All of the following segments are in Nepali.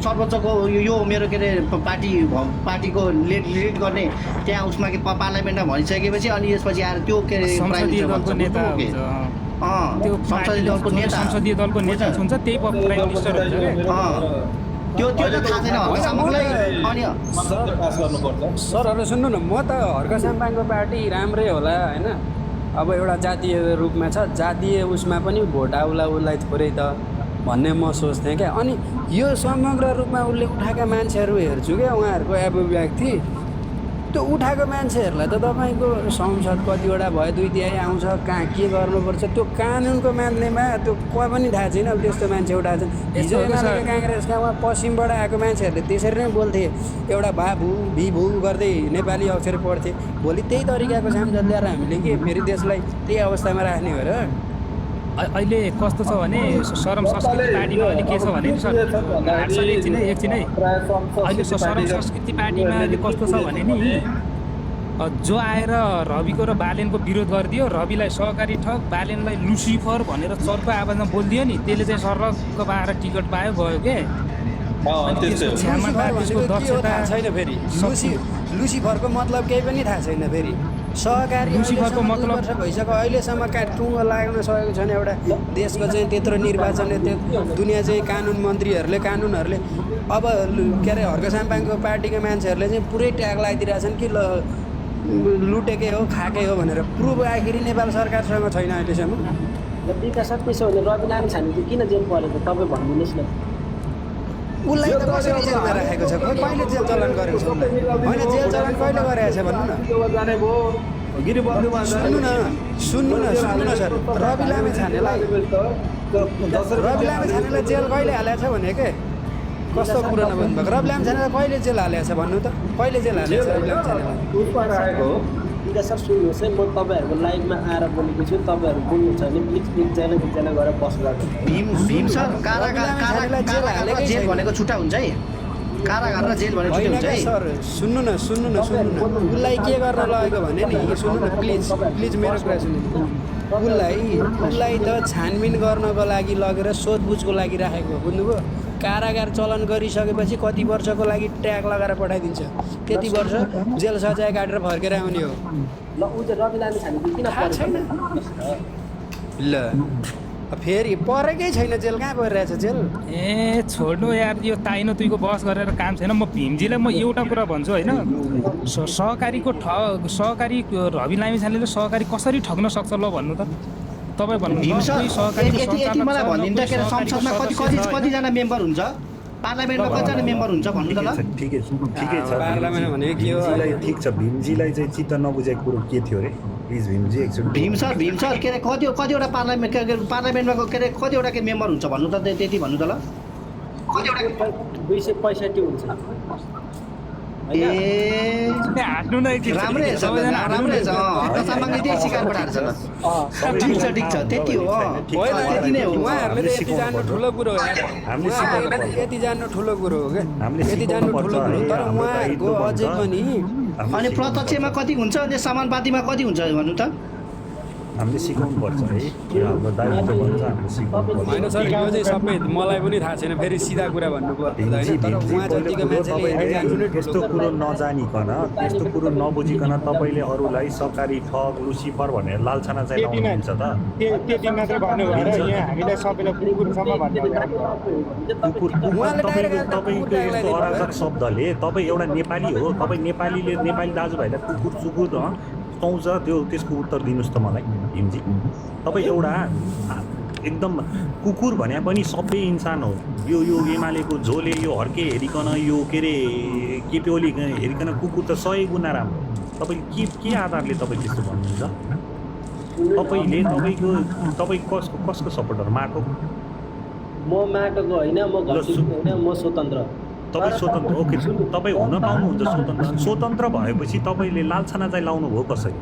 सर्वोच्चको यो मेरो के अरे पार्टीको लिड गर्ने त्यहाँ उसमा के पार्लियामेन्टमा भनिसकेपछि अनि यसपछि आएर त्यो के अरे संसदीय दलको नेता हुन्छ त्यो संसदीय दलको नेता हुन्छ त्यही प्राइम मिनिस्टर हुन्छ त्यो त थाहा छैन हर्कसाम्बाङलाई अनि सरहरू सुन्नु न म त हर्कसाम्बाङको पार्टी राम्रै होला होइन अब एउटा जातीय रूपमा छ जातीय उसमा पनि भोट आउला उसलाई थोरै त भन्ने म सोच्थेँ क्या अनि यो समग्र रूपमा उसले उठाएका मान्छेहरू हेर्छु क्या उहाँहरूको अभिव्यक्ति त्यो उठाएको मान्छेहरूलाई त तपाईँको संसद कतिवटा भयो 2/3 आउँछ कहाँ के गर्नुपर्छ त्यो कानुनको मान्नेमा त्यो कोही पनि थाहा छैन अब त्यस्तो मान्छे उठाएको छ हिजो एमालेका काङ्ग्रेसका उहाँ पश्चिमबाट आएको मान्छेहरूले त्यसरी नै बोल्थे एउटा भाभु भिभु गर्दै नेपाली अक्षर पढ्थे भोलि त्यही तरिकाको सांसद ल्याएर हामीले के फेरि देशलाई त्यही अवस्थामा राख्ने हो र अहिले कस्तो छ भने सरम संस्कृति पार्टीमा अहिले के छ भने सर एकछिन है अहिले सरम संस्कृति पार्टीमा अहिले कस्तो छ भने नि जो आएर रविको र बालेनको विरोध गरिदियो रविलाई सहकारी ठग बालेनलाई लुसिफर भनेर चर्को आवाजमा बोलिदियो नि त्यसले चाहिँ सरकको बाएर टिकट पायो गयो के छैन फेरि लुसिफरको मतलब केही पनि थाहा छैन फेरि सहकारी लुसिफरको मतलब भइसक्यो अहिलेसम्म टुङ्गो लाग्न सकेको छैन एउटा देशको चाहिँ त्यत्रो निर्वाचनले दुनियाँ चाहिँ कानुन मन्त्रीहरूले कानुनहरूले अब के अरे हर्कसाम्बाङको पार्टीका मान्छेहरूले चाहिँ पुरै ट्याग लगाइदिरहेछन् कि लुटेकै हो खाएकै हो भनेर प्रुभ आखिरी नेपाल सरकारसँग छैन अहिलेसम्म विकास त्यसो भने रवि लामी छाने चाहिँ किन जेल परेको तपाईँ भनिदिनुहोस् न उसलाई त कसरी जेलमा राखेको छ कहिले जेल चलन गरेको छ होइन जेल चलन कहिले गरेको छ भन्नु न सुन्नु न सर रवि लामी छानेलाई जेल कहिले हालेको छ भने के कस्तो कुरो नभन्नु भएको रवि लामी छानेलाई कहिले जेल हालेको छ भन्नु त कहिले जेल हालेको छ रवि लामी छानेलाई विकास सर सुन्नुहोस् है म तपाईँहरूको लाइभमा आएर बोलेको छु तपाईँहरू बोल्नु छ भने प्लिज एकजना गएर बस्नु भीम सर कारागार जेल भनेको छुट्टा हुन्छ है कारागार र जेल भनेको छुट्टा हुन्छ है सर सुन्नु न उसलाई के गर्न लगेको भने नि सुन्नु न प्लिज मेरो कुरा सुन्नु उसलाई त छानबिन गर्नको लागि लगेर सोधबुझको लागि राखेको बुझ्नुभयो कारागार चलन गरिसकेपछि कति वर्षको लागि ट्याग लगाएर पठाइदिन्छ त्यति वर्ष जेल सजाय काटेर फर्केर आउने हो ल ऊ चाहिँ रवि लामी छाने किन छैन ल फेरि परेकै छैन जेल कहाँ परिरहेछ जेल ए छोड्नु यार यो ताइनो तुईको बहस गरेर काम छैन म भीमजीलाई म एउटा कुरा भन्छु होइन सहकारी रवि लामी छानेले सहकारी कसरी ठग्न सक्छ ल भन्नु त तपाईँ भन्नु यति मलाई भनिदिनु त के अरे संसदमा कतिजना मेम्बर हुन्छ पार्लियामेन्टमा कतिजना मेम्बर हुन्छ भन्नु त ल ठिकै छ पार्लियामेन्ट भनेको के हो ठिक छ भीमजीलाई चाहिँ चित्त नबुझेको कुरो के थियो अरे प्लिज भीमजी एकचोटि भीम सर के अरे कतिवटा पार्लियामेन्टमा के अरे कतिवटा के मेम्बर हुन्छ भन्नु त त्यति भन्नु त ल 265 हुन्छ हाँस्नु न राम्रै छ हर्कसाम्बाङले त्यही सिकार पठाएर छ ठिक छ त्यति हो त्यति नै हो उहाँहरूले यति जान्नु ठुलो कुरो हो यति जान्नु ठुलो कुरो हो क्या यति जान्नु ठुलो कुरो तर उहाँहरूको अझै पनि अनि प्रत्यक्षमा कति हुन्छ अनि समानुपातिमा कति हुन्छ भन्नु त हामीले सिकाउनु पर्छ है हाम्रो दायित्व भन्छ हामीले सिकाउनु पर्छ होइन सर यो चाहिँ सबै मलाई पनि थाहा छैन फेरि सिधा कुरा भन्नु पर्दैन तर उहाँ जतिको मान्छेले त्यस्तो कुरो नजानिकन त्यस्तो कुरो नबुझिकन तपाईँले अरूलाई सरकारी ठग लुसिफर भनेर लालछाना चाहिँ लाउनुहुन्छ त त्यति मात्र भन्नु भएर यहाँ हामीलाई सबैलाई कुकुरसम्म भन्नु तपाईँको यस्तो अराजक शब्दले तपाईँ एउटा नेपाली हो तपाईँ नेपाली दाजुभाइलाई कुकुर चुकुर पाउँछ त्यसको उत्तर दिनुहोस् त मलाई भीमजी तपाईँ एउटा एकदम कुकुर भने पनि सबै इन्सान हो यो एमालेको झोले यो हर्के हेरिकन यो के अरे केपिओली हेरिकन कुकुर त 100 गुणा राम्रो तपाईँ के आधारले तपाईँ त्यस्तो भन्नुहुन्छ तपाईँ कसको सपोर्टर माटो म माटोको होइन म स्वतन्त्र तपाईँ स्वतन्त्र ओके तपाईँ हुन पाउनुहुन्छ स्वतन्त्र भएपछि तपाईँले लालछाना चाहिँ लाउनु भयो कसरी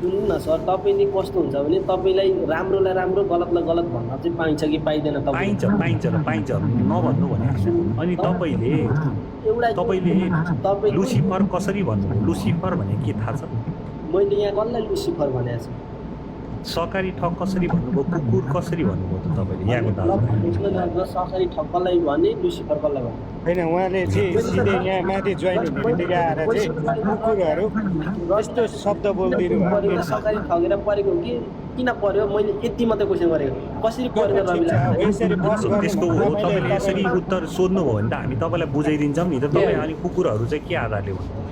सुन्नु न सर तपाईँले कस्तो हुन्छ भने तपाईँलाई राम्रोलाई राम्रो गलतलाई गलत भन्न चाहिँ पाइन्छ कि पाइँदैन पाइन्छ नभन्नु भने अनि तपाईँले लुसिफर कसरी भन्नु लुसिफर भने के थाहा छ मैले यहाँ कसलाई लुसिफर भनेको छु सहकारी ठग कसरी भन्नुभयो, कुकुर कसरी भन्नुभयो त तपाईँले यहाँको दाजुभाइ? सहकारी ठक्कलाई भने लुसिफर कसलाई भने होइन उहाँले चाहिँ सिधै यहाँ माथि जोइन हुने बित्तिकै आएर चाहिँ कुकुरहरू यस्तो शब्द बोलिदिनु भयो। सहकारी ठगेर परेको हो कि किन पर्यो मैले यति मात्रै क्वेसन गरेको कसरी परेको रविलाई यसरी बस त्यसको हो तपाईँले यसरी उत्तर सोध्नुभयो भने त हामी तपाईँलाई बुझाइदिन्छौँ नि त। तपाईँ अनि कुकुरहरू चाहिँ के आधारले भन्नु?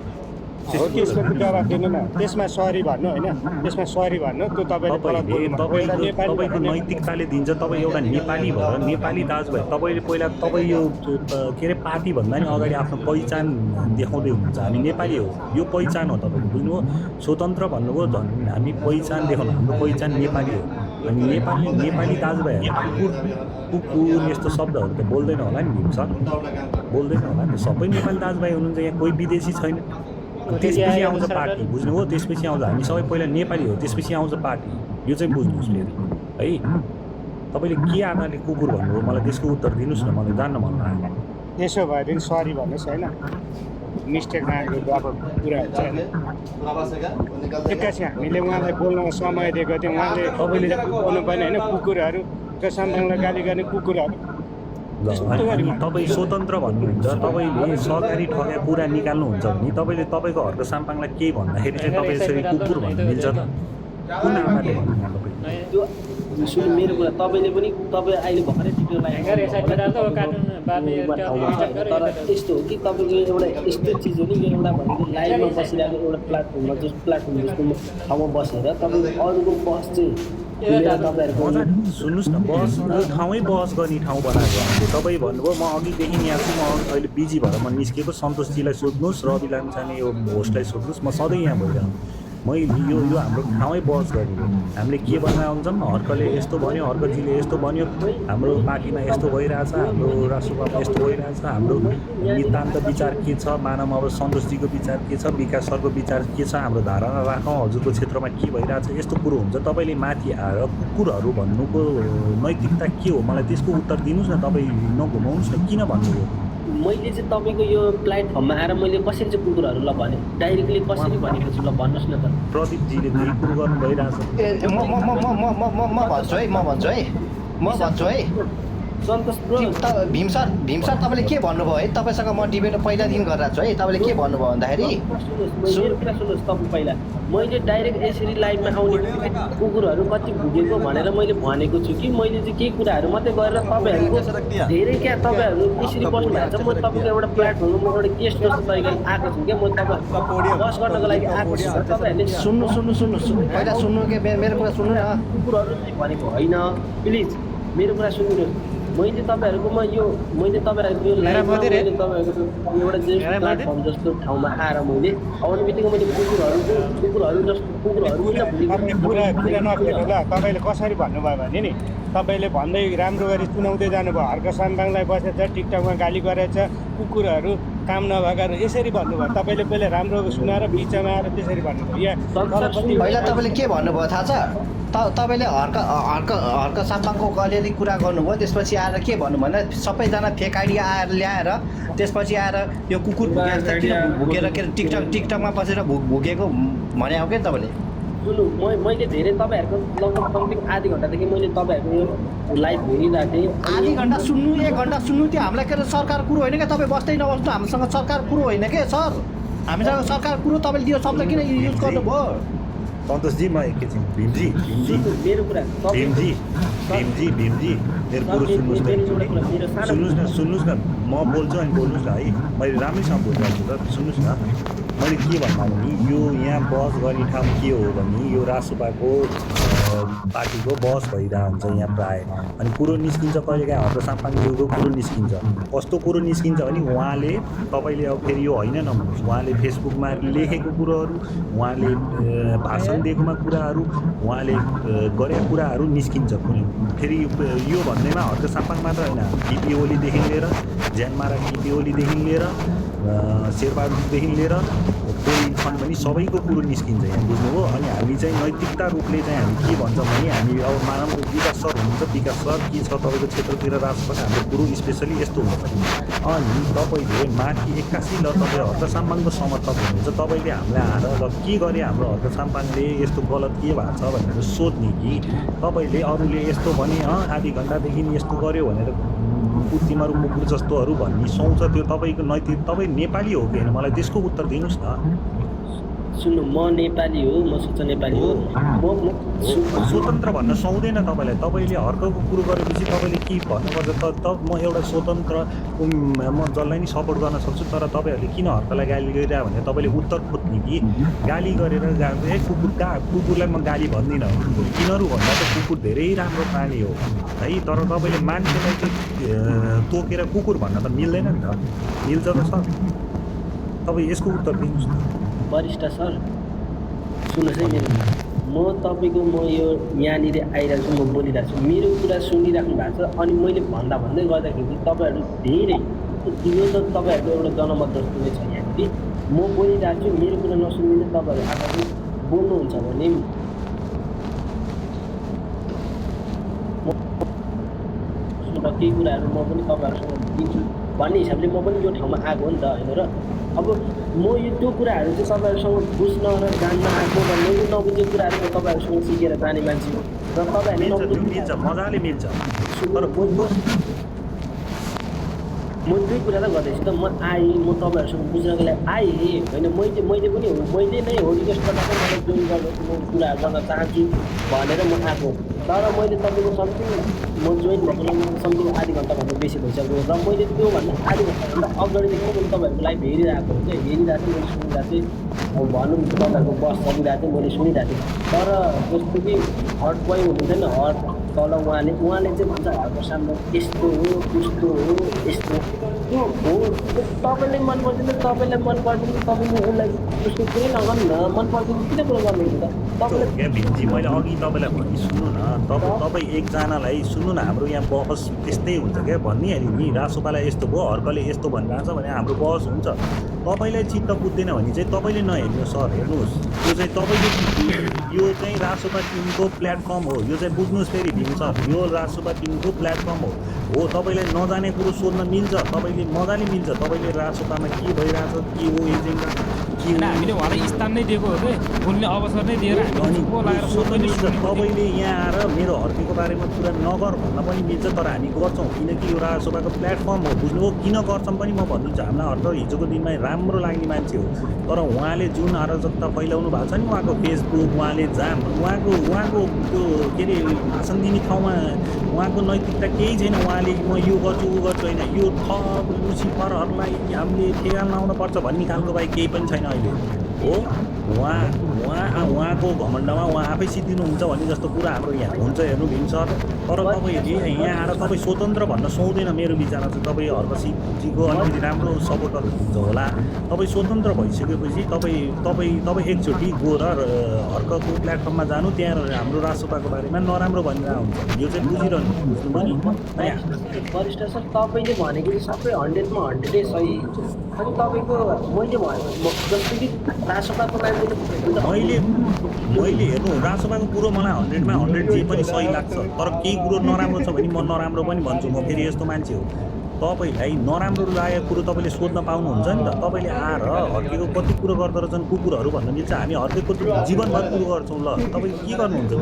हो त्यसको जवाब दिनु न, त्यसमा सरी भन्नु होइन, त्यसमा सरी भन्नु त्यो तपाईँले गलत बोल्नु भयो। तपाईँको नैतिकताले दिन्छ। तपाईँ एउटा नेपाली भएर नेपाली दाजुभाइ तपाईँले पहिला तपाईँ यो के अरे पार्टी भन्दा नि अगाडि आफ्नो पहिचान देखाउँदै हुनुहुन्छ। हामी नेपाली हो, यो पहिचान हो तपाईँको, बुझ्नुभयो? स्वतन्त्र भन्नुभयो झन् हामी पहिचान देखाउनु, हाम्रो पहिचान नेपाली हो। अनि नेपाली दाजुभाइहरू कुकुर यस्तो शब्दहरू त बोल्दैन होला नि भीम सर, बोल्दैन होला नि। सबै नेपाली दाजुभाइ हुनुहुन्छ यहाँ, कोही विदेशी छैन। त्यसपछि आउँछ पार्टी, बुझ्नुभयो? त्यसपछि आउँछ, हामी सबै पहिला नेपाली हो, त्यसपछि आउँछ पार्टी। यो चाहिँ बुझ्नुहोस् फेरि है। तपाईँले के आधारले कुकुर भन्नुभयो मलाई त्यसको उत्तर दिनुहोस् न, मलाई जान्न मन लाग्यो। त्यसो भएदेखि सरी भन्नुहोस् होइन, मिस्टेक नआएको अब कुरा हुन्छ होइन। एक्कासी हामीले उहाँलाई बोल्न समय दिएको थियौँ, उहाँले तपाईँले बोल्नु पर्ने होइन। कुकुरहरू र साम्बाङलाई गाली गर्ने कुकुरहरू तपाईँ स्वतन्त्र भन्नुहुन्छ, तपाईँले सहकारी ठगेर कुरा निकाल्नुहुन्छ भने तपाईँले तपाईँको हर्क साम्पाङलाई केही भन्दाखेरि चाहिँ तपाईँ यसरी कुकुर भन्नु मिल्छ त? कुन आधारले भन्नु तपाईँ? त्यो सुन्नु मेरो कुरा, तपाईँले पनि तपाईँ अहिले भर्खरै टिकटक तर यस्तो हो कि तपाईँको एउटा यस्तो चिज हो नि, यो एउटा भनेको लाइभमा बसिरहेको एउटा प्लेटफर्ममा प्लेटफर्म जस्तो ठाउँमा बसेर तपाईँको अरूको बस चाहिँ तपाईँहरूको सुन्नुहोस् न, बस ठाउँै बहस गर्ने ठाउँ बनाएको हामीले। तपाईँ भन्नुभयो म अघिदेखि यहाँ छु, म अहिले बिजी भएर म निस्केको, सन्तोषजीलाई सोध्नुहोस्, रवि लामिछाने यो होस्टलाई सोध्नुहोस्, म सधैँ यहाँ भइरहनु। मैले यो हाम्रो ठाउँै बहस गर्ने हो। हामीले के भन्न आउँछौँ, हर्कले यस्तो भन्यो, हर्कजीले यस्तो भन्यो, हाम्रो पार्टीमा यस्तो भइरहेछ, हाम्रो राष्ट्रसभामा यस्तो भइरहेछ, हाम्रो नितान्त विचार के छ, मानव अब सन्तोषजीको विचार के छ, विकास सरको विचार के छ, हाम्रो धारणा राखौँ, हजुरको क्षेत्रमा के भइरहेछ, यस्तो कुरो हुन्छ। तपाईँले माथि आएर कुकुरहरू भन्नुको नैतिकता के हो मलाई त्यसको उत्तर दिनुहोस् न। तपाईँ नघुमाउनुहोस् न, किन भन्नुभयो? मैले चाहिँ तपाईँको यो प्लेटफर्ममा आएर मैले कसरी चाहिँ कुकुरहरूलाई भने डाइरेक्टली कसरी भनेको छु ल भन्नुहोस् न त। प्रदीपजीले दुई कुरो गर्नु भइरहेछ। म भन्छु है सन्तोष ब्रो भीम सर तपाईँले के भन्नुभयो है? तपाईँसँग म डिबेट पहिलादेखि गरिरहेको छु है। तपाईँले के भन्नुभयो भन्दाखेरि मेरो कुरा सुन्नुहोस्, तपाईँ पहिला मैले डाइरेक्ट यसरी लाइभमा आउने बित्तिकै कुकुरहरू कति भुगेको भनेर मैले भनेको छु कि मैले चाहिँ केही कुराहरू मात्रै गरेर तपाईँहरूको धेरै क्या तपाईँहरू यसरी बस्नु भएको छ। म तपाईँको एउटा प्लेटफर्ममा म एउटा गेस्ट जस्तो तरिकाले आएको छु क्या, म तपाईँहरू बस गर्नको लागि आएको छु। तपाईँहरूले सुन्नु पहिला सुन्नु के मेरो कुरा सुन्नु न। कुकुरहरू चाहिँ भनेको होइन, प्लिज मेरो कुरा सुन्नुहोस्। मैले तपाईँहरूको यो लाइभमा मैले तपाईँहरूको एउटा प्लेटफर्म जस्तो ठाउँमा आएर मैले आउने बित्तिकै मैले कुकुरहरू जस्तो कुकुरहरू किन कुरा नफेर्नु ल। तपाईँले कसरी भन्नुभयो भने नि, तपाईँले भन्दै राम्रो गरी सुनाउँदै जानुभयो, हर्क साम्बाङलाई बसेछ, टिकटकमा गाली गरेछ, कुकुरहरू काम नभएका यसरी भन्नुभयो। तपाईँले पहिला राम्रो सुनाएर बिचमा आएर त्यसरी भन्नुभयो। या पहिला तपाईँले के भन्नुभयो थाहा छ? तपाईँले हर्क साम्बाङको अलिअलि कुरा गर्नुभयो, त्यसपछि आएर के भन्नु भने सबैजना फेक आइडिया आएर ल्याएर त्यसपछि आएर यो कुकुर भुकेर के टिकटकमा बसेर भुकेको भने हो क्या तपाईँले? सुन्नु, मैले धेरै तपाईँहरूको लगभग कम्ती आधी घन्टादेखि मैले तपाईँहरूको यो लाइभ हेरिरहेको थिएँ। आधी घन्टा सुन्नु, 1 घन्टा सुन्नु, त्यो हामीलाई के अरे सरकार कुरो होइन क्या। तपाईँ बस्दै नबस्नु, हामीसँग सरकार कुरो होइन के सर। हामीसँग सरकार कुरो तपाईँले त्यो शब्द किन युज गर्नुभयो? सन्तोषजी म एकैछिन भीमजी मेरो कुरा भीमजी मेरो कुरो सुन्नुहोस् न म बोल्छु अनि बोल्नुहोस् न है। मैले राम्रैसँग बोलिरहेको छु त, सुन्नुहोस् न। मैले के भन्दा भने यो यहाँ बहस गर्ने ठाउँ के हो भने यो राष्ट्रसभाको पार्टीको बहस भइरहेको हुन्छ यहाँ प्रायः। अनि कुरो निस्किन्छ कहिलेकाहीँ हर्क साम्पाङज्यूको कुरो निस्किन्छ। कस्तो कुरो निस्किन्छ भने उहाँले तपाईँले अब फेरि यो होइन नभन्नुहोस्, उहाँले फेसबुकमा लेखेको कुरोहरू, उहाँले भाषण दिएकोमा कुराहरू, उहाँले गरेका कुराहरू निस्किन्छ। फेरि यो भन्दैमा हर्क साम्पाङ मात्र होइन, किपी ओलीदेखि लिएर ज्यानमारा किपी ओलीदेखि लिएर शेरबहादुरदेखि लिएर बोलिन्छन् भने सबैको कुरो निस्किन्छ यहाँ, बुझ्नुभयो। अनि हामी चाहिँ नैतिकता रूपले चाहिँ हामी के भन्छौँ भने हामी अब मानव विकास सर हुनुहुन्छ, विकास सर के छ तपाईँको क्षेत्रतिर राष्ट्रपति हाम्रो कुरो स्पेसली यस्तो हुन्छ अनि तपाईँले माथि 81 ल तपाईँ हर्क साम्पाङको समर्थक हुनुहुन्छ, तपाईँले हामीलाई आएर ल के गरे हाम्रो हर्क साम्पाङले यस्तो गलत के भएको छ भनेर सोध्ने कि तपाईँले अरूले यस्तो भने आधी घन्टादेखि यस्तो गर्यो भनेर तिमीहरू कुकुर जस्तोहरू भन्ने सुहाउँछ, त्यो तपाईँको नैतिक तपाईँ नेपाली हो कि होइन मलाई त्यसको उत्तर दिनुहोस् न। सुन्नु, म नेपाली हो, म शुद्ध नेपाली हो, म स्वतन्त्र भन्न सुहाउँदैन तपाईँलाई। तपाईँले हर्कको कुरो गरेपछि तपाईँले के भन्नुपर्छ त म एउटा स्वतन्त्र म जसलाई नि सपोर्ट गर्न सक्छु, तर तपाईँहरूले किन हर्कलाई गाली गरिरह भने तपाईँले उत्तर खोज्ने कि गाली गरेर कुकुरलाई म गाली भन्दिनँ, किनहरू भन्दा त कुकुर धेरै राम्रो प्राणी हो है, तर तपाईँले मान्छेलाई चाहिँ तोकेर कुकुर भन्न त मिल्दैन नि त, मिल्छ त सर? तपाईँ यसको उत्तर दिनुहोस् न। वरिष्ठ सर सुन्नुहोस् है, म तपाईँको म यो यहाँनिर आइरहेको छु, म बोलिरहेको छु, मेरो कुरा सुनिराख्नु भएको छ। अनि मैले भन्दै गर्दाखेरि तपाईँहरू धेरै यो त तपाईँहरूको एउटा जनमत जस्तो नै छ यहाँनिर। म बोलिरहेको छु, मेरो कुरा नसुनिदिनु तपाईँहरू आफू बोल्नुहुन्छ भने केही कुराहरू म पनि तपाईँहरूसँग दिन्छु भन्ने हिसाबले म पनि यो ठाउँमा आएको हो नि त होइन र। अब म यो त्यो कुराहरू चाहिँ तपाईँहरूसँग बुझ्न र जान्न आएको भन्ने नबुझेको कुराहरू म तपाईँहरूसँग सिकेर जाने मान्छे हो र तपाईँहरूले मिल्छ, मजाले मिल्छ। म त्यही कुरा त गर्दैछु त। म आएँ, म तपाईँहरूसँग बुझ्नको लागि आएँ होइन, मैले पनि हो, मैले नै हो रिक्वेस्ट गर्दा चाहिँ मलाई जोइन गर्दैछु, म कुराहरू गर्न चाहन्छु भनेर म आएको। तर मैले तपाईँको समथिङ म जोइन भएको समथिङ आधी घन्टाभन्दा बेसी भइसक्यो र मैले त्योभन्दा आधी घन्टाभन्दा अगाडिदेखि मैले तपाईँहरूको लाइभ हेरिरहेको हो क्या, हेरिरहेको थिएँ, मैले सुनिरहेको थिएँ। अब भनौँ तपाईँहरूको बस चलिरहेको थियो, मैले सुनिरहेको थिएँ। तर जस्तो कि हट बोय हुनुहुन्थ्यो नि, हट तल उहाँले चाहिँ भन्छ हटको सामने यस्तो हो त्यस्तो हो यस्तो त्यो हो। तपाईँले मन पर्दैन, तपाईँलाई मन पर्दैन, तपाईँले उसलाई उसको कुरै नगर्नु न, मन पर्दैन किन कुरो गर्नुहुन्छ त तपाईँले। भिन्जी मैले अघि तपाईँलाई भने सुन्नु न, तपाईँ एकजनालाई सुन्नु न, हाम्रो यहाँ बहस त्यस्तै हुन्छ क्या, भनिहाल्यो नि रासोपालाई यस्तो भयो हर्कले यस्तो भनिरहेको छ भने हाम्रो बहस हुन्छ। तपाईँलाई चित्त बुझ्दैन भने चाहिँ तपाईँले नहेर्नुहोस् सर, हेर्नुहोस् यो चाहिँ तपाईँले यो चाहिँ रासोपा टिमको प्लेटफर्म हो, यो चाहिँ बुझ्नुहोस् फेरि भीम सर, यो रासोपा टिमको प्लेटफर्म हो। तपाईँलाई नजाने कुरो सोध्न मिल्छ, तपाईँले मजाले मिल्छ, तपाईँले रासोपामा के भइरहेछ के हो एजेन्डा के हो हामीले उहाँलाई स्थान नै दिएको हो कि बोल्ने अवसर नै दिएर अनि हामी मिल्छ। तपाईँले यहाँ आएर मेरो हर्कीको बारेमा कुरा नगर भन्न पनि मिल्छ, तर हामी गर्छौँ किनकि यो राजसभाको प्लेटफर्म हो, बुझ्नुभयो। किन गर्छौँ पनि म भनिदिन्छु, हामीलाई हर्क हिजोको दिनमा राम्रो लाग्ने मान्छे हो, तर उहाँले जुन अराजकता फैलाउनु भएको छ नि, उहाँको फेसबुक, उहाँले उहाँको त्यो के अरे भाषण दिने ठाउँमा उहाँको नैतिकता केही छैन। उहाँले म यो गर्छु ऊ गर्छु होइन, यो थप लुसिफरहरूलाई हामीले ठेगान लाउनुपर्छ भन्ने खालको बाहेक केही पनि छैन अहिले हो। उहाँको घमण्डमा उहाँ आफै सिद्धिनुहुन्छ भन्ने जस्तो कुरा हाम्रो यहाँ हुन्छ, हेर्नु भीम सर। तर तपाईँहरूले यहाँ आएर तपाईँ स्वतन्त्र भन्न सुहाउँदैन, मेरो विचारमा चाहिँ तपाईँ हर्कजीको अलिकति राम्रो सपोर्टर हुनुहुन्छ होला। तपाईँ स्वतन्त्र भइसकेपछि तपाईँ एकचोटि गएर हर्कको प्लेटफर्ममा जानु, त्यहाँ हाम्रो राष्ट्रपाको बारेमा नराम्रो भनेर हुन्छ, यो चाहिँ बुझिरहनु बुझ्नुभयो नि। वरिष्ठ सर तपाईँले भनेको चाहिँ सबै 100मा 100 सही। अनि तपाईँको मैले भनेको जस्तो कि राष्ट्रपाको मैले हेर्नु राजसभाको कुरो मलाई 100मा 100 जे पनि सही लाग्छ, तर केही कुरो नराम्रो छ भने म नराम्रो पनि भन्छु। म फेरि यस्तो मान्छे हो, तपाईँलाई नराम्रो लागेको कुरो तपाईँले सोध्न पाउनुहुन्छ नि त। तपाईँले आएर हर्केको कति कुरो गर्दो रहेछन् कुकुरहरू भन्न मिल्छ, हामी हर्केको जीवनभर कुरो गर्छौँ। ल तपाईँ के गर्नुहुन्छ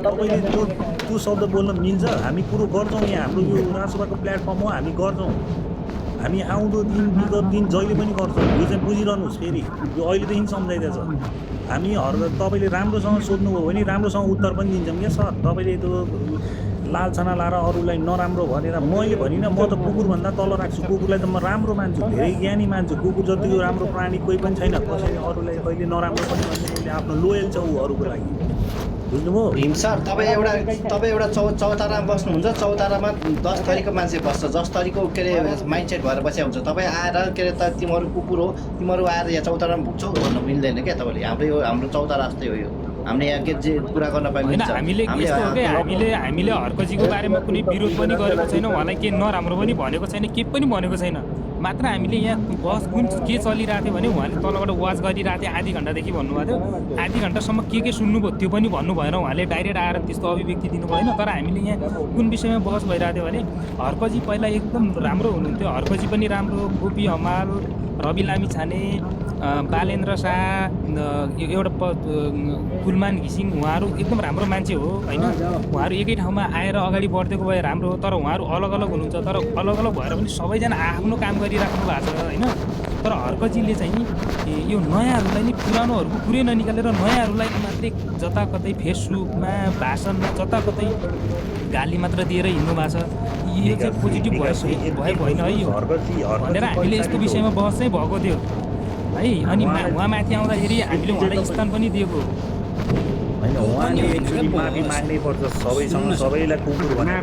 तपाईँले त्यो शब्द बोल्न मिल्छ? हामी कुरो गर्छौँ यहाँ, हाम्रो यो राजसभाको प्लेटफर्म हो, हामी गर्छौँ। हामी आउँदो दिन विगत दिन जहिले पनि गर्छौँ, यो चाहिँ बुझिरहनुहोस्। फेरि यो अहिलेदेखि सम्झाइदिएछ हामी तपाईँले राम्रोसँग सोध्नुभयो भने राम्रोसँग उत्तर पनि दिन्छौँ क्या सर। तपाईँले त्यो लालछना लाएर अरूलाई नराम्रो भनेर मैले भनिनँ, म त कुकुरभन्दा तल राख्छु, कुकुरलाई त म राम्रो मान्छु, धेरै ज्ञानी मान्छु। कुकुर जतिको राम्रो प्राणी कोही पनि छैन, कसैले अरूलाई कहिले नराम्रो पनि भन्ने, उसले आफ्नो लोयल छ ऊ अरूको लागि, बुझ्नुभयो भीम सर। तपाईँ एउटा चौतारामा बस्नुहुन्छ, चौतारामा 10 थरीको मान्छे बस्छ, 10 थरीको के अरे माइन्डसेट भएर बसेको हुन्छ। तपाईँ आएर के अरे त तिमीहरू कुकुर हो, तिमीहरू आएर यहाँ चौतारामा भुक्छौ भन्नु मिल्दैन क्या तपाईँले। हाम्रो चौतारा जस्तै हो यो, हामीले यहाँ के जे कुरा गर्न पाइन्छ। हामीले हर्कजीको बारेमा कुनै विरोध पनि गरेको छैन, उहाँलाई केही नराम्रो पनि भनेको छैन, केही पनि भनेको छैन। मात्र हामीले यहाँ बस कुन के चलिरहेको थियो भने उहाँले तलबाट वाच गरिरहेको थियो आधी घन्टादेखि भन्नुभएको थियो। आधी घन्टासम्म के सुन्नुभयो त्यो पनि भन्नु भएन, उहाँले डाइरेक्ट आएर त्यस्तो अभिव्यक्ति दिनु भएन। तर हामीले यहाँ कुन विषयमा बहस भइरहेको थियो भने हर्कजी पहिला एकदम राम्रो हुनुहुन्थ्यो, हर्कजी पनि राम्रो, गोपी हमाल, रवि लामिछाने, बालेन्द्र शाह, एउटा कुलमान घिसिङ, उहाँहरू एकदम राम्रो मान्छे हो होइन। उहाँहरू एकै ठाउँमा आएर अगाडि बढ्दिएको भए राम्रो हो। तर उहाँहरू अलग अलग हुनुहुन्छ, तर अलग अलग भएर पनि सबैजना आफ्नो काम गरिराख्नु भएको छ होइन। तर हर्कजीले चाहिँ यो नयाँहरूलाई नि पुरानोहरूको कुरै ननिकालेर नयाँहरूलाई मात्रै जताकतै फेसबुकमा भाषणमा जताकतै गाली मात्र दिएर हिँड्नु भएको छ। यो चाहिँ पोजिटिभ भएको होइन है यो भनेर हामीले यस्तो विषयमा बहस चाहिँ भएको थियो है। अनि उहाँ माथि आउँदाखेरि हामीले उहाँलाई स्थान पनि दिएको होइन। उहाँले एक्चुअली माफी माग्नै पर्छ सबैसँग, सबैलाई कुकुर भनेर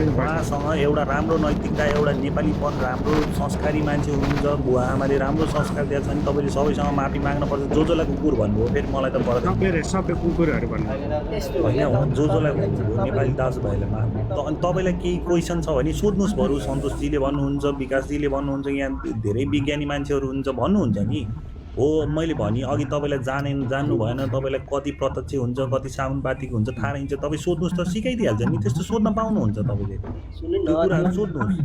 उहाँसँग एउटा राम्रो नैतिकता, एउटा नेपालीपन, राम्रो संस्कारी मान्छे हुनुहुन्छ, बुवा आमाले राम्रो संस्कार दिएको छ। अनि तपाईँले सबैसँग माफी माग्नुपर्छ। जसलाई कुकुर भन्नुभयो फेरि मलाई त पर्दैन, सबै कुकुरहरू भन्नु होइन। जसलाई नेपाली दाजुभाइलाई माफी। अनि तपाईँलाई केही क्वेसन छ भने सोध्नुहोस्, बरु सन्तोषजीले भन्नुहुन्छ, विकासजीले भन्नुहुन्छ, यहाँ धेरै विज्ञानी मान्छेहरू हुन्छ भन्नुहुन्छ नि। हो मैले भने अघि तपाईँलाई जान्नु भएन, तपाईँलाई कति प्रत्यक्ष हुन्छ, कति सामानुपातिक हुन्छ थाहा रहन्छ, तपाईँ सोध्नुहोस् त सिकाइदिइहाल्छ नि। त्यस्तो सोध्न पाउनुहुन्छ तपाईँले, त्यो कुराहरू सोध्नुहोस्।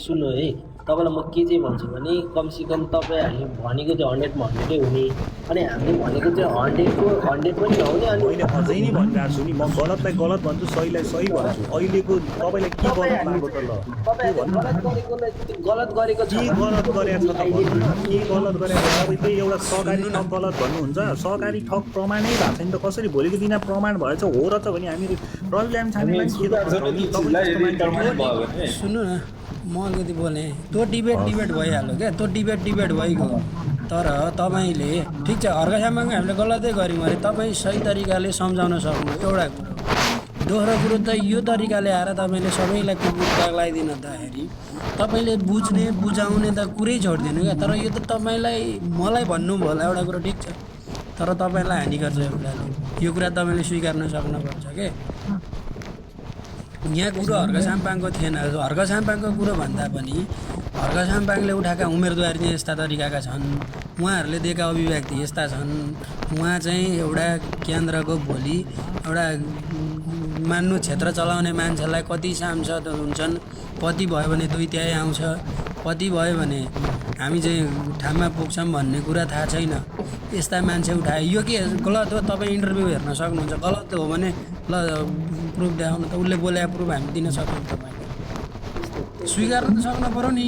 सुन्नु है, तपाईँलाई म के चाहिँ भन्छु भने कमसेकम तपाईँहरूले भनेको चाहिँ 100मा 100 हुने, अनि हामीले भनेको चाहिँ 100 पनि नहुने। अनि मैले अझै नै भनिरहेको छु नि, म गलतलाई गलत भन्छु, सहीलाई सही भन्छु। अहिलेको तपाईँलाई के गर्नु भएको त? ल तपाईँहरूले गलत गरेको छ, के गलत गरेको छ त भन्नु, के गलत गरेको छ? तपाईँ त्यही एउटा सहकारी ठग गलत भन्नुहुन्छ। सहकारी ठग प्रमाणै भएको छैन त कसरी भोलिको दिनमा प्रमाण भएछ हो र त भने हामी रवि लामिछानेलाई सुन्नु न, म अलिकति बोलेँ। त्यो डिबेट भइहाल्यो क्या, त्यो डिबेट भइगयो। तर तपाईँले ठिक छ हर्क साम्बाङ हामीले गलतै गऱ्यौँ अरे तपाईँ सही तरिकाले सम्झाउन सक्नु एउटा कुरो। दोस्रो कुरो त यो तरिकाले आएर तपाईँले सबैलाई कुकुर दाग लगाइदिँदाखेरि तपाईँले बुझाउने त कुरै छोडिदिनु क्या। तर यो त तपाईँलाई मलाई भन्नुभयो होला एउटा कुरो, ठिक छ, तर तपाईँलाई हानि गर्छ यो कुराले। यो कुरा तपाईँले स्वीकार्न सक्नुपर्छ के। यहाँ कुरो हर्क साम्पाङको थिएन। हर्क साम्पाङको कुरो भन्दा पनि हर्क साम्पाङले उठाएका उम्मेदवारी चाहिँ यस्ता तरिकाका छन्, उहाँहरूले दिएका अभिव्यक्ति यस्ता छन्। उहाँ चाहिँ एउटा केन्द्रको भोलि एउटा मान्नु क्षेत्र चलाउने मान्छेलाई कति सांसद हुन्छन्, कति भयो भने 2/3 आउँछ, कति भयो भने हामी चाहिँ ठाउँमा पुग्छौँ भन्ने कुरा थाहा छैन। यस्ता मान्छे उठाए यो के गलत हो? तपाईँ इन्टरभ्यू हेर्न सक्नुहुन्छ। गलत हो भने ल प्रुफ देखाउनु त, उसले बोलेको प्रुफ हामी दिन सक्छौँ। तपाईँले स्वीकार्नु त सक्नु पऱ्यो नि,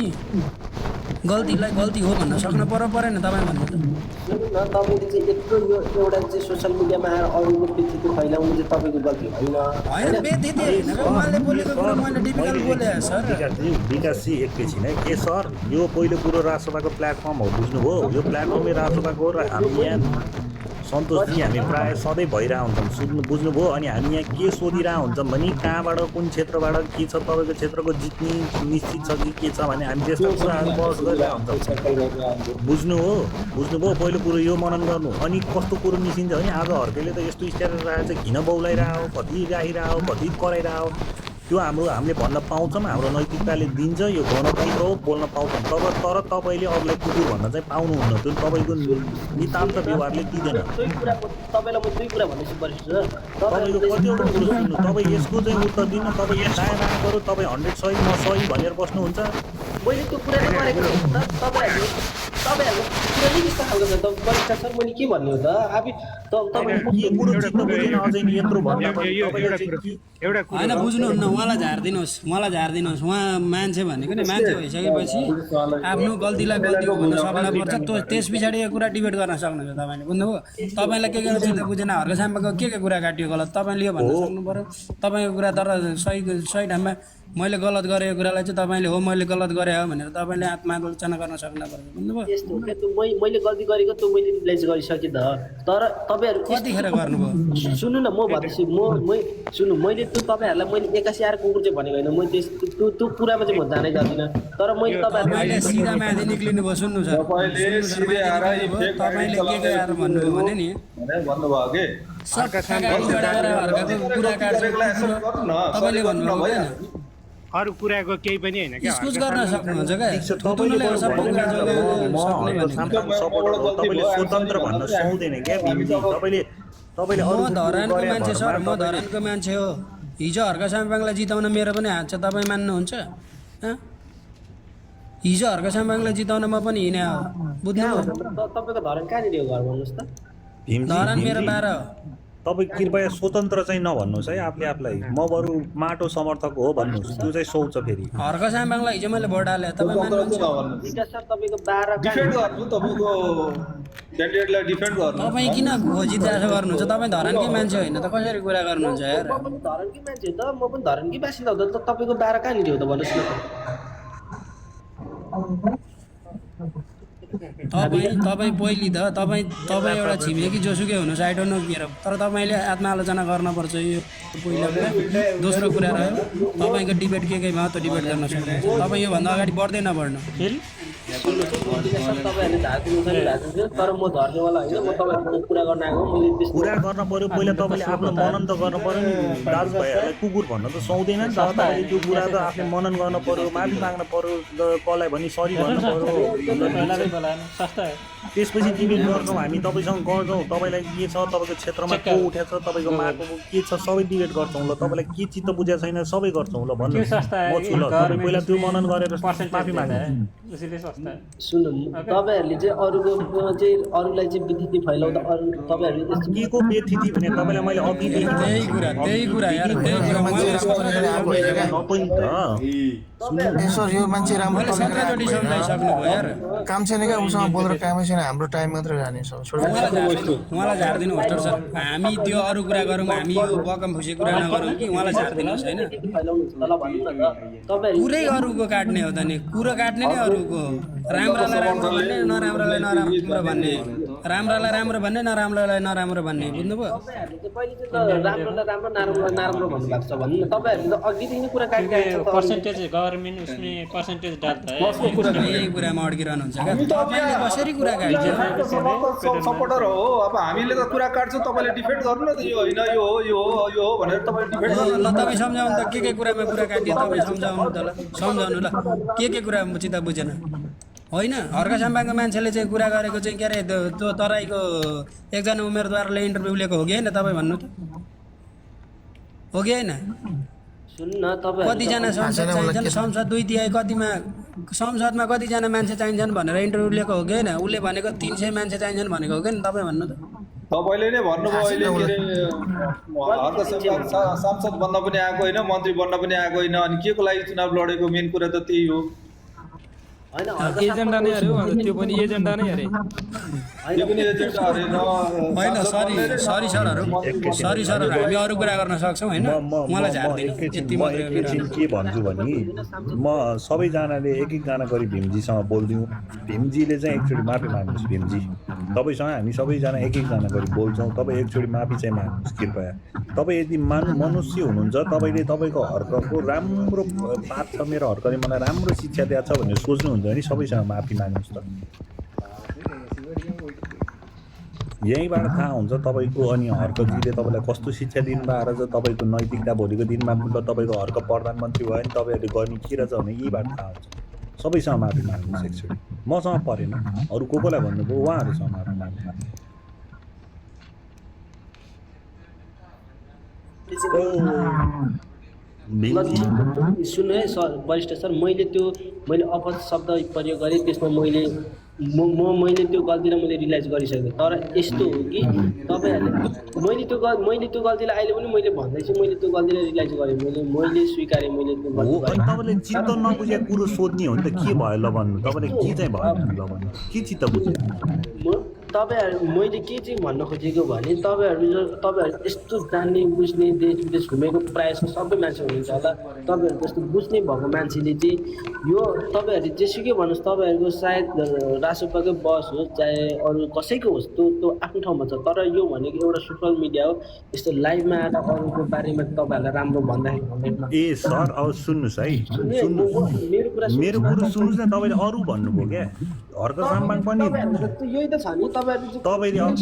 गल्तीलाई गल्ती हो भन्न सक्नु परेन तपाईँ भन्नु त। सुन्नु न, तपाईँले चाहिँ यत्रो यो एउटा चाहिँ सोसियल मिडियामा आएर अरूको व्यक्तित्व फैलाउनु चाहिँ तपाईँको गल्ती होइन। बेथिति होइन, उहाँले बोलेको कुरा मैले डिफिकल्ट बोले सर। विकासजी एकैछिन है के सर, यो पहिलो कुरो राजसभाको प्लेटफर्म हो, बुझ्नुभयो? यो प्लेटफर्मै राजसभाको र हामी यहाँ सन्तोषजी हामी प्रायः सधैँ भइरहेको हुन्छौँ, बुझ्नुभयो? अनि हामी यहाँ के सोधिरहेको हुन्छौँ भने कहाँबाट कुन क्षेत्रबाट के छ, तपाईँको क्षेत्रको जित्ने निश्चित छ कि के छ भने हामी त्यस्तो कुराहरू बहस गरिरहेको हुन्छौँ। बुझ्नुभयो? पहिलो कुरो यो मनन गर्नु। अनि कस्तो कुरो निस्किन्छ भने आज हर्केले त यस्तो स्ट्याटस राखेको छ, घिन बौलाइरहेको, कति गाइरहेको, कति कराइरहेको, त्यो हामीले भन्न पाउँछौँ, हाम्रो नैतिकताले दिन्छ, यो गणतन्त्र हो, बोल्न पाउँछौँ। तर तपाईँले अरूलाई कुकुर भन्न चाहिँ पाउनुहुन्न, त्यो तपाईँको नितान्त व्यवहारले दिँदैन। तपाईँलाई म 2 कुरा भन्दैछु वरिष्ठ सर। तपाईँको कतिवटा कुरो सुन्नु, तपाईँ यसको चाहिँ उत्तर दिनु, तपाईँ यहाँ दायाँ बायाँ गरौँ, तपाईँ 100 सही म सही भनेर बस्नुहुन्छ। मैले त्यो कुरा नै गरेको तपाईँहरूले कुरा नै त्यस्तो खालको छ। वरिष्ठ सर मैले के भन्ने हो त? अब तपाईँ के कुरो चित्त बुझेन अझै नि यत्रो भन्दा पनि एउटा कुरो होइन बुझ्नुहुन्न, उहाँलाई झारिदिनुहोस्। उहाँ मान्छे भनेको नि मान्छे भइसकेपछि आफ्नो गल्तीलाई गल्ती हो भन्न सक्नुपर्छ। त्यस पछाडि यो कुरा डिबेट गर्न सक्नुहुन्छ तपाईँले, बुझ्नुभयो? तपाईँलाई के चित्त बुझेन, हर्क साम्बाको के कुरा काटियो गलत तपाईँले यो भन्न सक्नु पऱ्यो। तपाईँको कुरा तर सही ठाउँमा मैले गलत गरेको कुरालाई चाहिँ तपाईँले हो मैले गलत गरेँ हो भनेर तपाईँले आत्मालोचना गर्न सक्नुपर्छ, बुझ्नुभयो? यस्तो हो क्या, मैले गल्ती गरेको त्यो मैले रिप्लेस गरिसकेँ त। तर तपाईँहरू कतिखेर गर्नुभयो? सुन्नु न, म भन्दैछु सुन्नु, मैले त्यो तपाईँहरूलाई मैले 81 आएर कुकुर चाहिँ भनेको होइन। मैले त्यो कुरामा चाहिँ म जानै जाँदिनँ। तर मैले तपाईँले सिधा माथि निक्लिनु भयो। सुन्नु सर, तपाईँले के आएर भन्नुभयो भने नि भन्नुभयो कि सबका कुरा काट्छ, तपाईँले भन्नुभयो होइन? अरू कुराको केही पनि होइन क्या इस्कुस गर्न सक्नुहुन्छ क्या ठिक छ, तपाईँले थुतुनुले सबै कुरा जोगाउन म सक्ने हर्क भनेको। साम्पाङ सपोर्टर हो, तपाईँले स्वतन्त्र भन्न सुहाउँदैन क्या भीमजी। तपाईँले अरू म धरानको गरे मान्छे सर, भरमा म धरानको मान्छे हो। हिजो हर्क साम्पाङलाई जिताउन मेरो पनि हात छ, तपाईँ मान्नुहुन्छ? हिजो हर्क साम्पाङलाई जिताउन म पनि हिँडे हो, बुझ्नु? तपाईँको धरन कहाँनिर हो घर भन्नुहोस् त? भीमजी धरान मेरो भीमजी, 12 हो। तपाईँ कृपया स्वतन्त्र चाहिँ नभन्नुहोस् है आफूले आफूलाई। म बरु माटो समर्थक हो भन्नुहोस्, त्यो चाहिँ सोच फेरि। हर्क साम्पाङलाई हिजो मैले भोट हालेँ, तपाईँ मान्नुहुन्छ? विकास सर तपाईँको 12 डिफेन्ड गर्नु तपाईँको क्यान्डिडेटलाई डिफेन्ड गर्नु। तपाईँ किन खोजी चासो गर्नुहुन्छ? तपाईँ धरानकै मान्छे होइन त कसरी कुरा गर्नुहुन्छ यार? म पनि धरनकै मान्छे हो त, म पनि धरनकै बासिन्दा हो त। तपाईँको 12 कहाँनिर हो त भन्नुहोस् न? तपाईँ पहिली त तपाईँ एउटा छिमेकी जोसुकै हुनुहोस्, आई डोन्ट नो के, तर तपाईँले आत्मालोचना गर्नुपर्छ। यो पहिलो कुरा। दोस्रो कुरा रह्यो तपाईँको डिबेट केमा त डिबेट गर्न सक्नुहुन्छ। तपाईँ योभन्दा अगाडि बढ्दै नबढ्नु। विकास सर तपाईँहरूले झार्दिनु छ नि झार्दिनु, तर म धर्नेवाला होइन, म तपाईँहरूको कुरा गर्न आएको। मैले त्यस्तो कुरा गर्न पर्यो पहिला, तपाईँले आफ्नो मनन त गर्नु पर्यो नि। दाजुभाइहरूलाई कुकुर भन्न त सुहाउँदैन नि त। तपाईँले त्यो कुरा त आफूले मनन गर्नु पर्यो, माफी माग्नु पर्यो, कसलाई भने सरी भन्नु पर्यो। त्यसपछि डिबेट गर्छौँ हामी, तपाईँसँग गर्छौँ। तपाईँलाई के छ, तपाईँको क्षेत्रमा को उठेछ, तपाईँको माको के छ, सबै डिबेट गर्छौँ ल। तपाईँलाई के चित्त बुझेको छैन सबै गर्छौँ ल। भन्नु म छु ल। तपाईँ पहिला त्यो मनन गरेर माफी माग्नु। सुन्नु, तपाईँहरूले चाहिँ अरूलाई चाहिँ विकृति फैलाउँदा अरू तपाईँहरूले त्यस्तो के को व्यथिति भने तपाईँलाई मैले अघि त्यही कुरा यार, त्यही कुरा सर यो मान्छे राम्रो मैले 17 चोटि सम्झाइसक्नु भयो यार। काम छैन क्या उसँग बोलेर कामै छैन, हाम्रो टाइम मात्रै जाने सर। उहाँलाई झारिदिनु होस् सर। हामी त्यो अरू कुरा गरौँ, हामी यो बकम फुसी कुरा नगरौँ कि उहाँलाई झारिदिनुहोस् होइन? फैलाउनुहुन्छ ल भन्नु न त। तपाईँहरू कुरै अरूको काट्ने हो त नि, कुरो काट्ने नै अरूको। राम्रालाई राम्रो भन्ने, नराम्रोलाई नराम्रो भन्ने, राम्रालाई राम्रो भन्ने, नराम्रोलाई नराम्रो भन्ने, बुझ्नुभयो? तपाईँहरूले चाहिँ कहिले चाहिँ त राम्रोलाई राम्रो, नराम्रोलाई नराम्रो भन्नुभएको छ भन्नु न। तपाईँहरूले त अघिदेखि नै कुरा काटिरहेको छ। पर्सेन्टेज गभर्मेन्ट उसमें पर्सेन्टेज डाल्दा है यही कुरामा अड्किरहनुहुन्छ क्या। तपाईँले कसरी कुरा काट्छ? सपोर्टर हो, अब हामीले त कुरा काट्छौँ, तपाईँले डिफेन्ड गर्नु न त। यो होइन, यो हो, यो हो, यो हो भनेर तपाईँले डिफेन्ड गर्नु। ल तपाईँ सम्झाउनु त, के कुरामा कुरा काटियो तपाईँ सम्झाउनु त ल, सम्झाउनु ल। के कुरा चित्त बुझेन होइन? हर्क साम्पाङको मान्छेले चाहिँ कुरा गरेको चाहिँ के अरे त्यो तराईको एकजना उम्मेदवारले इन्टरभ्यू लिएको हो कि होइन? तपाईँ भन्नु त, हो कि होइन? सुन्नु न, तपाईँ कतिजना संसद चाहिन्छन्, संसद 2/3 कतिमा, संसदमा कतिजना मान्छे चाहिन्छन् भनेर इन्टरभ्यू लिएको हो कि होइन? उसले भनेको 300 मान्छे चाहिन्छन् भनेको हो कि तपाईँ भन्नु त? तपाईँले नै भन्नुभयो अहिले के अरे हर्क सांसद बन्न पनि आएको होइन, मन्त्री बन्न पनि आएको होइन, अनि के को लागि चुनाव लडेको मेन कुरा त त्यही हो। होइन एजेन्डा नै अरे हो, त्यो पनि एजेन्डा नै अरे। त्यो पनि एजेन्डा अरे न। होइन सरी सरहरू, हामी अरू कुरा गर्न सक्छौँ होइन? मलाई झार्दिनु यति मात्रै हो मेरो। एकछिन के भन्छु भने म सबैजनाले एक एकजना गरी भीमजीसँग बोलिदिउँ। भीमजीले चाहिँ एकचोटि माफी माग्नुहोस्। भीमजी तपाईँसँग हामी सबैजना एक एकजना गरी बोल्छौँ, तपाईँ एकचोटि माफी चाहिँ माग्नुहोस् कृपया। तपाईँ यदि मनुष्य हुनुहुन्छ, तपाईँले तपाईँको हर्कको राम्रो बात छ, मेरो हर्कले मलाई राम्रो शिक्षा दिएको छ भनेर सोच्नुहुन्छ भने सबैसँग माफी माग्नुहोस् त। यहीँबाट थाहा हुन्छ तपाईँको अनि हर्कजीले तपाईँलाई कस्तो शिक्षा दिनुभएको रहेछ, तपाईँको नैतिकता भोलिको दिनमा तपाईँको हर्क प्रधानमन्त्री भयो भने तपाईँहरूले गर्ने के रहेछ भने यहीँबाट थाहा हुन्छ। सबैसँग माफी माग्नुहोस् एकचोटि। मसँग परेन, अरू कोलाई भन्नुभयो उहाँहरूसँग माफी माग्नु। सुन्नु है सर, वरिष्ठ सर, मैले अपज शब्द प्रयोग गरेँ, त्यसमा मैले त्यो गल्तीलाई मैले रियलाइज गरिसकेँ। तर यस्तो हो कि तपाईँहरूले मैले त्यो गल्तीलाई अहिले पनि मैले भन्दैछु, मैले त्यो गल्तीलाई रियलाइज गरेँ, मैले स्वीकारेँ, मैले त्यो हो। अनि तपाईँले चित्त नबुझेको कुरो सोध्ने हो नि त, के भयो ल भन्नु। तपाईँले के चाहिँ भयो ल भन्नु, के चित्त बुझ्यो? मैले के चाहिँ भन्न खोजेको भने तपाईँहरू यस्तो जान्ने बुझ्ने देश विदेश घुमेको प्रायः सबै मान्छे हुनुहुन्छ होला। तपाईँहरू जस्तो बुझ्ने भएको मान्छेले चाहिँ यो तपाईँहरूले जेसुकै भन्नुहोस्, तपाईँहरूको सायद रासोपाकै बस होस् चाहे अरू कसैको होस्, त्यो आफ्नो ठाउँमा छ। तर यो भनेको एउटा सोसल मिडिया हो, यस्तो लाइभमा आएर अरूको बारेमा तपाईँहरूलाई राम्रो भन्दाखेरि ए सर अब सुन्नुहोस् है, सुन्नुहोस् मेरो कुरो सुन्नुहोस् न। तपाईँले अरू भन्नुभयो क्या, हर्क साम्पाङ पनि यही त छ नि। तपाईँले अब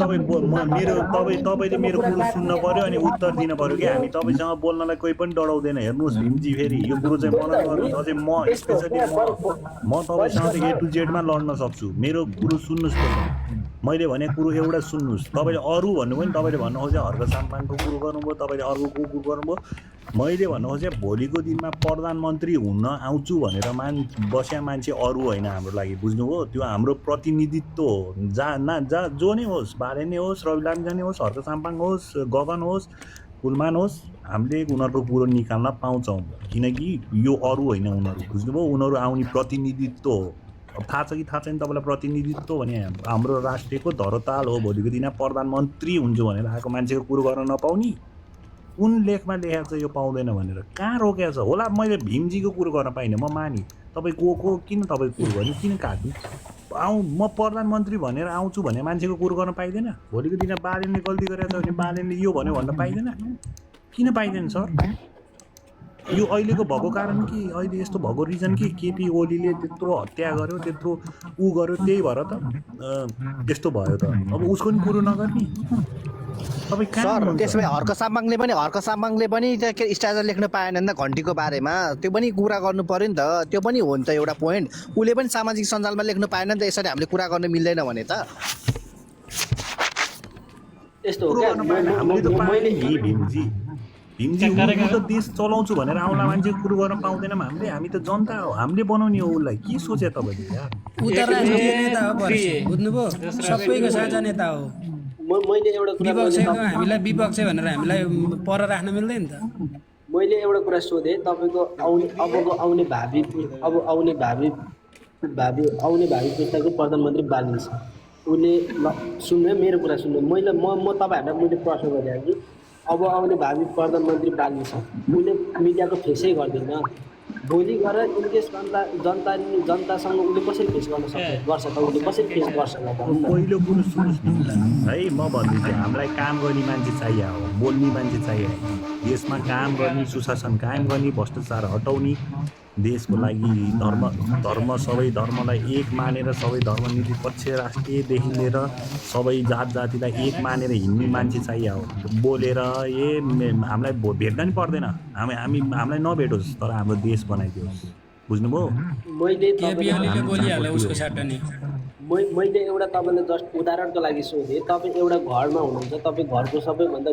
तपाईँले मेरो कुरो सुन्न पर्यो अनि उत्तर दिन पर्यो क्या। हामी तपाईँसँग बोल्नलाई कोही पनि डराउँदैन। हेर्नुहोस् भीमजी, फेरि यो कुरो चाहिँ मलाई गर्नुहोस्। अझै म स्पेसली म तपाईँसँग चाहिँ A to Z मा लड्न सक्छु। मेरो कुरो सुन्नुहोस् त। मैले भनेको कुरो एउटा सुन्नुहोस्। तपाईँले अरू भन्नुभयो नि, तपाईँले भन्नु खोजे हर्क साम्पाङको कुरो गर्नुभयो, तपाईँले अर्को कुरो गर्नुभयो। मैले भन्नु खोजेँ भोलिको दिनमा प्रधानमन्त्री हुन आउँछु भनेर बस्या मान्छे अरू होइन हाम्रो लागि, बुझ्नुभयो? त्यो हाम्रो प्रतिनिधित्व हो। जहाँ जो नै होस्, बालेन नै होस्, रवि लामिछाने होस्, हर्क साम्पाङ होस्, गगन होस्, कुलमान होस्, हामीले उनीहरूको कुरो निकाल्न पाउँछौँ। किनकि यो अरू होइन उनीहरू, बुझ्नुभयो? उनीहरू आउने प्रतिनिधित्व हो। अब थाहा छ कि थाहा छैन तपाईँलाई? प्रतिनिधित्व भने हाम्रो राष्ट्रको धरोताल हो। भोलिको दिनमा प्रधानमन्त्री हुन्छु भनेर आएको मान्छेको कुरो गर्न नपाउने? कुन लेखमा लेखेको छ यो पाउँदैन भनेर? कहाँ रोकेको छ होला? मैले भीमजीको कुरो गर्न पाइनँ, म माने। तपाईँ को किन तपाईँको कुरो गर्ने, किन काट्नु? म प्रधानमन्त्री भनेर आउँछु भने मान्छेको कुरो गर्न पाइँदैन? भोलिको दिनमा बालेनले गल्ती गरेको छ भने बालेनले यो भन्यो भन्न पाइँदैन? किन पाइँदैन सर? यो अहिलेको भएको कारण कि अहिले यस्तो भएको रिजन कि केपी ओलीले त्यत्रो हत्या गर्यो, त्यत्रो ऊ गर्यो, त्यही भएर त यस्तो भयो त। अब उसको नि कुरो नगर्ने तपाईँ सर? त्यसो भए हर्क साम्बाङले पनि स्ट्याटस लेख्न पाएन नि त घन्टीको बारेमा? त्यो पनि कुरा गर्नु पर्यो नि त। त्यो पनि हो नि त एउटा पोइन्ट। उसले पनि सामाजिक सञ्जालमा लेख्नु पाएन नि त। यसरी हामीले कुरा गर्न मिल्दैन भने त यस्तो हो क्या। भीमजी त देश चलाउँछु भनेर आउला मान्छेको कुरो गर्न पाउँदैनौँ हामीले? हामी त जनता हो, हामीले बनाउने हो उसलाई। के सोचे तपाईँले यार? राष्ट्रिय नेता हो, बुझ्नुभयो? सबैको साझा नेता हो। मैले एउटा विपक्षको हामीलाई विपक्ष भनेर हामीलाई पर राख्न मिल्दैन त। मैले एउटा कुरा सोधेँ तपाईँको आउने भावी पुस्ताको प्रधानमन्त्री बालिन्छ। उसले सुन्नु, मेरो कुरा सुन्नु। म तपाईँहरूलाई मैले प्रश्न गरेँ कि अब आउने भावी प्रधानमन्त्री बालिन्छ, उसले मिडियाको फेसै गर्दैन। भोलि गएर इनकेस जनतासँग उसले कसरी फेस गर्न गर्छ त? उसले कसरी फेस गर्छ? पहिलो कुरो सुन्नुहोस् न है, म भन्दैछु हामीलाई काम गर्ने मान्छे चाहियो हो, बोल्ने मान्छे चाहियो। देशमा काम गर्ने, सुशासन कायम गर्ने, भ्रष्टाचार हटाउने, देशको लागि धर्म सबै धर्मलाई एक मानेर, सबै धर्मनिरपेक्ष राष्ट्रियदेखि लिएर सबै जात जातिलाई एक मानेर हिँड्ने मान्छे चाहियो हो। बोलेर हामीलाई भेट्न नि पर्दैन, हामीलाई नभेटोस् तर हाम्रो देश बनाइदियोस्, बुझ्नुभयो? मैले एउटा तपाईँलाई जस्ट उदाहरणको लागि सोधेँ। तपाईँ एउटा घरमा हुनुहुन्छ, तपाईँ घरको सबैभन्दा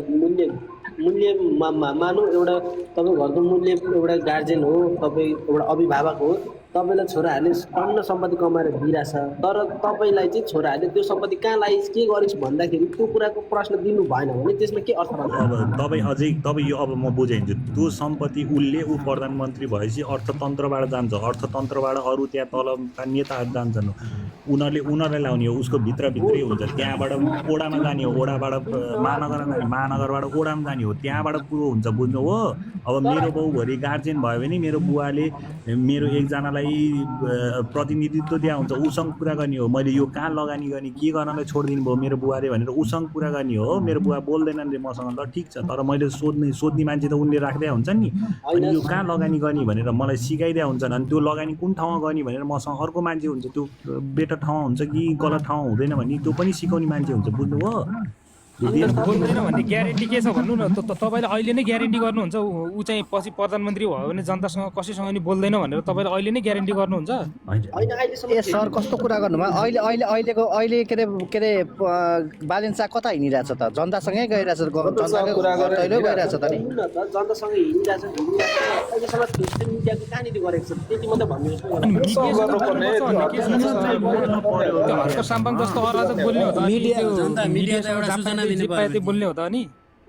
मूल्य मानौँ एउटा तपाईँ घरको मूल्य एउटा गार्जेन हो, तपाईँ एउटा अभिभावक हो। तपाईँलाई छोराहरूले टन्न सम्पत्ति कमाएर दिइरहेछ, तर तपाईँलाई चाहिँ छोराहरूले त्यो सम्पत्ति कहाँ लाइस्, के गरिस् भन्दाखेरि त्यो कुराको प्रश्न दिनु भएन भने त्यसमा के अर्थ हुन्छ? अब तपाईँ यो अब म बुझाइदिन्छु। त्यो सम्पत्ति ऊ प्रधानमन्त्री भएपछि अर्थतन्त्रबाट जान्छ, अर्थतन्त्रबाट अरू त्यहाँ तलका नेताहरू जान्छन्, उनीहरूलाई लाउने हो। उसको भित्रभित्रै हुन्छ, त्यहाँबाट ओडामा जाने हो, ओडाबाट महानगरमा जाने, महानगरबाट ओडामा जाने हो, त्यहाँबाट कुरो हुन्छ, बुझ्नु हो? अब मेरो बाउभरि गार्जेन भयो भने मेरो बुवाले मेरो एकजनालाई प्रतिनिधित्व दिया हुन्छ, उसँग कुरा गर्ने हो। मैले यो कहाँ लगानी गर्ने, के गर्नलाई छोडिदिनु भयो मेरो बुवाले भनेर उसँग कुरा गर्ने हो। मेरो बुवा बोल्दैनन् रे मसँग, ल ठिक छ, तर मैले सोध्ने मान्छे त उनले राख्दै हुन्छन् नि। अनि यो कहाँ लगानी गर्ने भनेर मलाई सिकाइदिया हुन्छन्। अनि त्यो लगानी कुन ठाउँमा गर्ने भनेर मसँग अर्को मान्छे हुन्छ, त्यो बेटर ठाउँ हुन्छ कि गलत ठाउँ हुँदैन भने त्यो पनि सिकाउने मान्छे हुन्छ, बुझ्नुभयो? बोल्दैन भन्ने ग्यारेन्टी के छ भन्नु न? तपाईँले अहिले नै ग्यारेन्टी गर्नुहुन्छ ऊ चाहिँ पछि प्रधानमन्त्री भयो भने जनतासँग कसैसँग नि बोल्दैन भनेर तपाईँले अहिले नै ग्यारेन्टी गर्नुहुन्छ? ए सर, कस्तो कुरा गर्नुभयो? अहिले के अरे बालेन शाह कता हिँडिरहेछ त? जनतासँगै गइरहेछ, गइरहेछ त नि। जनतासँग हिँडिरहेछ, अहिलेसम्म मिडियाको कहाँनिर गरेको छ त्यति मात्रै भन्नुहोस्। हर्क साम्बाङ जस्तो अराजक बोल्ने हो त बोल्ने हो त नि?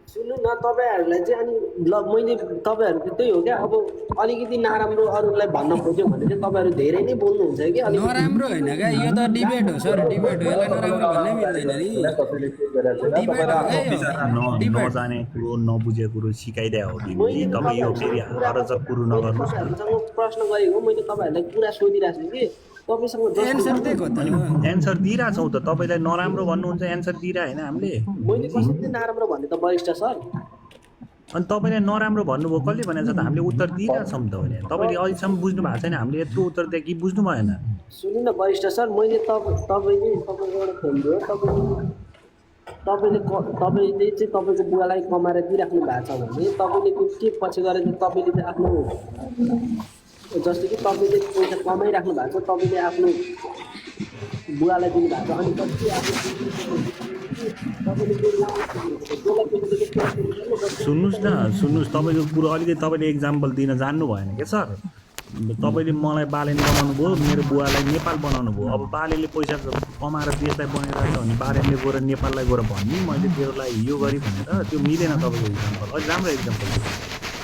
सुन्नु न, तपाईँहरूलाई चाहिँ अनि मैले तपाईँहरूको त्यही हो क्या। अब अलिकति नराम्रो अरूलाई भन्न खोज्यो भने चाहिँ तपाईँहरू धेरै नै बोल्नुहुन्छ कि? नराम्रो होइन क्या, यो त डिबेट हो सर, डिबेट हो। यसलाई नराम्रो भन्नै मिल्दैन नि। नजाने कुरो नबुझेको कुरो सिकाइदिया हो। तपाईँ यो फेरि अराजक कुरो नगर्नुहोस्। प्रश्न गरेको मैले तपाईँहरूलाई कुरा सोधिरहेको छु कि एन्सर दिइरहेछौँ त। तपाईँलाई नराम्रो भन्नुहुन्छ, एन्सर दिइरह होइन हामीले। मैले कसरी नराम्रो भन्ने त वरिष्ठ सर? अनि तपाईँले नराम्रो भन्नुभयो, कसले भनेको छ त? हामीले उत्तर दिइरहेछौँ त भने। तपाईँले अहिलेसम्म बुझ्नु भएको छैन, हामीले यत्रो उत्तर दिए कि बुझ्नु भएन? सुन्नु न वरिष्ठ सर मैले तपाईँले तपाईँको एउटा फोन दियो तपाईँले चाहिँ तपाईँको बुवालाई कमाएर दिइराख्नु भएको छ भने तपाईँले त्यो के पछि गएर चाहिँ तपाईँले चाहिँ आफ्नो जस्तो कि तपाईँले पैसा कमाइराख्नु भएको छ तपाईँले आफ्नो बुवालाई दिनुभएको छ अनि पछि सुन्नुहोस् तपाईँको कुरो अलिकति तपाईँले इक्जाम्पल दिन जान्नु भएन क्या सर तपाईँले मलाई बालेन बनाउनु भयो मेरो बुवालाई नेपाल बनाउनु भयो अब बालेले पैसा कमाएर देशलाई बनाइरहेको छ भने बालेनले गएर नेपाललाई गएर भन्ने मैले तेरोलाई यो गरेँ भनेर त्यो मिलेन तपाईँको इक्जाम्पल अलिक राम्रो इक्जाम्पल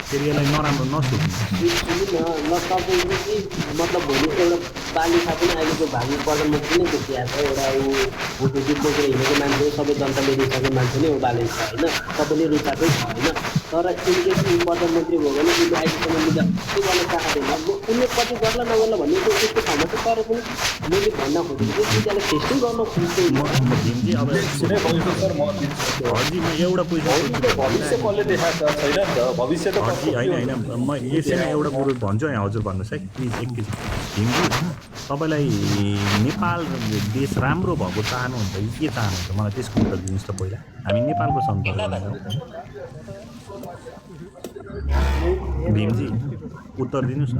फेरि यसलाई नराम्रो नसोच्नु ल तपाईँले चाहिँ मतलब भोलि एउटा बालिका पनि अहिलेको भावी प्रधानमन्त्री नै देखिया छ एउटा ऊ बोकेर हिँडेको मान्छे सबै जनताले रुचाएको मान्छे नै हो बाले छ होइन सबैले रुचाएकै छ होइन तर इनकेस प्रधानमन्त्री भयो भने उसले अहिलेसम्म लिँदा के गर्न चाहँदैन उसले कति गर्ला नगर्ला भन्ने चाहिँ त्यस्तो ठाउँमा चाहिँ तर पनि मैले भन्न खोजेको चाहिँ विद्यालय फेस्टै गर्न खोज्दैन हजुर म एउटा पैसा भविष्य कसले देखाएको छैन नि त भविष्य त होइन म यसैमा एउटा कुरो भन्छु है हजुर भन्नुहोस् है प्लिज एकछिन हिन्दू तपाईँलाई नेपाल देश राम्रो भएको चाहनुहुन्छ कि के चाहनुहुन्छ मलाई त्यसको उत्तर दिनुहोस् त पहिला हामी नेपालको सन्दर्भमा भीमजी उत्तर दिनुहोस् न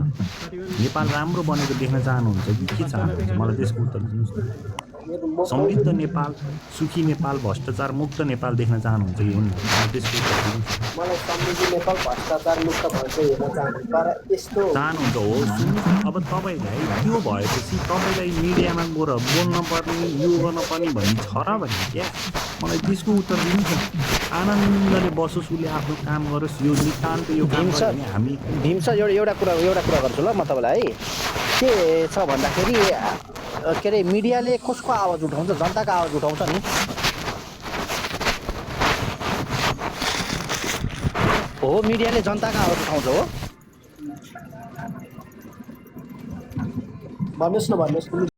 नेपाल राम्रो बनेको देख्न चाहनुहुन्छ कि के चाहनुहुन्छ मलाई त्यसको उत्तर दिनुहोस् न समृद्ध नेपाल सुखी नेपाल भ्रष्टाचार मुक्त नेपाल देख्न चाहनुहुन्छ कि हुन्न त्यसको उत्तर दिनुहोस् मलाई समृद्ध नेपाल भ्रष्टाचार मुक्त भएको हेर्न चाहन्छु तर यस्तो चाहनुहुन्छ हो सुन्नुहोस् अब तपाईँलाई त्यो भएपछि तपाईँलाई मिडियामा गएर बोल्न पर्ने यो गर्न पर्ने भन्ने छ र भन्ने क्या मलाई त्यसको उत्तर दिनुहोस् न आनन्दले बसोस् उसले आफ्नो काम गरोस् यो नितान्त यो काम गर्ने हामी भीम सर एउटा कुरा गर्छु ल म तपाईँलाई है के छ भन्दाखेरि के अरे मिडियाले कसको आवाज उठाउँछ जनताको आवाज उठाउँछ नि हो मिडियाले जनताको आवाज उठाउँछ हो भन्नुहोस् न